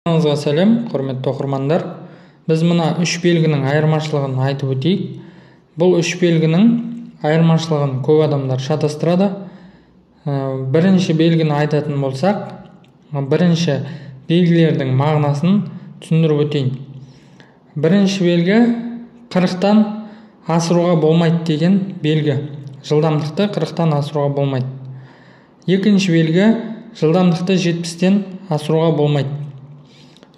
Арнамызға сәлем, құрметті оқырмандар. Біз мына үш белгінің айырмашылығын айтып өтейік. Бұл үш белгінің айырмашылығын көп адамдар шатастырады. Бірінші белгіні айтатын болсақ, бірінші белгілердің мағынасын түсіндіріп өтейін. Бірінші белгі 40-тан асыруға болмайды деген белгі. Жылдамдықты 40-тан асыруға болмайды. Екінші белгі жылдамдықты 70-тен асыруға болмайды.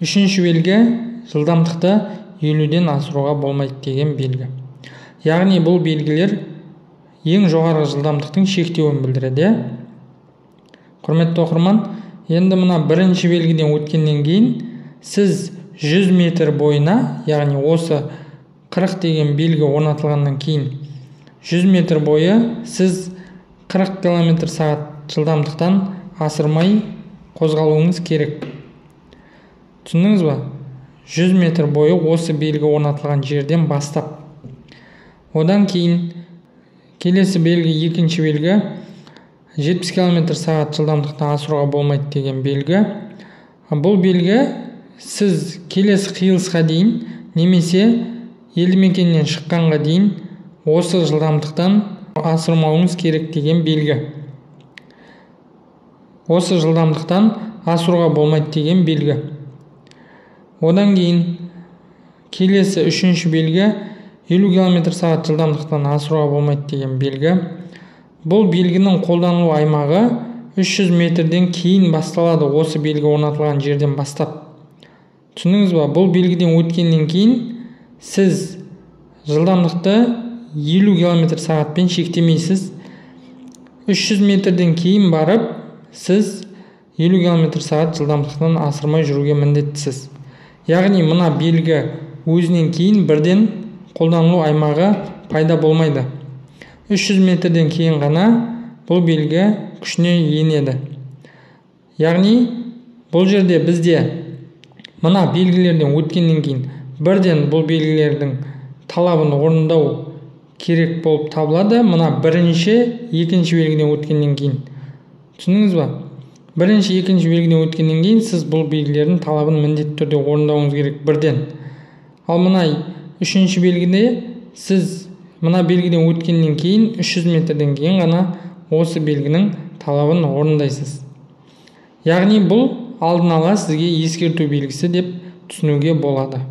Үшінші белгі жылдамдықты 50-ден асыруға болмайды деген белгі. Яғни бұл белгілер ең жоғарғы жылдамдықтың шектеуін білдіреді. Құрметті оқырман, енді мына бірінші белгіден өткеннен кейін сіз 100 метр бойына, яғни осы 40 деген белгі орнатылғаннан кейін 100 метр бойы сіз 40 км сағат жылдамдықтан асырмай қозғалуыңыз керек. Түсіндіңіз ба? 100 метр бойы осы белгі орнатылған жерден бастап. Одан кейін келесі белгі, екінші белгі 70 км сағат жылдамдықтан асыруға болмайды деген белгі. Бұл белгі сіз келесі қиылысқа дейін немесе елді мекеннен шыққанға дейін осы жылдамдықтан асырмауыңыз керек деген белгі. Осы жылдамдықтан асыруға болмайды деген белгі. Одан кейін келесі үшінші белгі 50 км сағат жылдамдықтан асыруға болмайды деген белгі. Бұл белгінің қолданылу аймағы 300 метрден кейін басталады, осы белгі орнатылған жерден бастап. Түсіндіңіз ба? Бұл белгіден өткеннен кейін сіз жылдамдықты 50 км сағатпен шектемейсіз. 300 метрден кейін барып сіз 50 км сағат жылдамдықтан асырмай жүруге міндеттісіз. Яғни мына белгі өзінен кейін бірден қолданылу аймағы пайда болмайды. 300 метрден кейін ғана бұл белгі күшіне енеді. Яғни бұл жерде бізде мына белгілерден өткеннен кейін бірден бұл белгілердің талабын орындау керек болып табылады. Мына бірінші, екінші белгіден өткеннен кейін. Түсіндіңіз ба? Бірінші, екінші белгіден өткеннен кейін сіз бұл белгілердің талабын міндетті түрде орындауыңыз керек бірден. Ал мына үшінші белгіде сіз мына белгіден өткеннен кейін 300 метрден кейін ғана осы белгінің талабын орындайсыз. Яғни бұл алдын ала сізге ескерту белгісі деп түсінуге болады.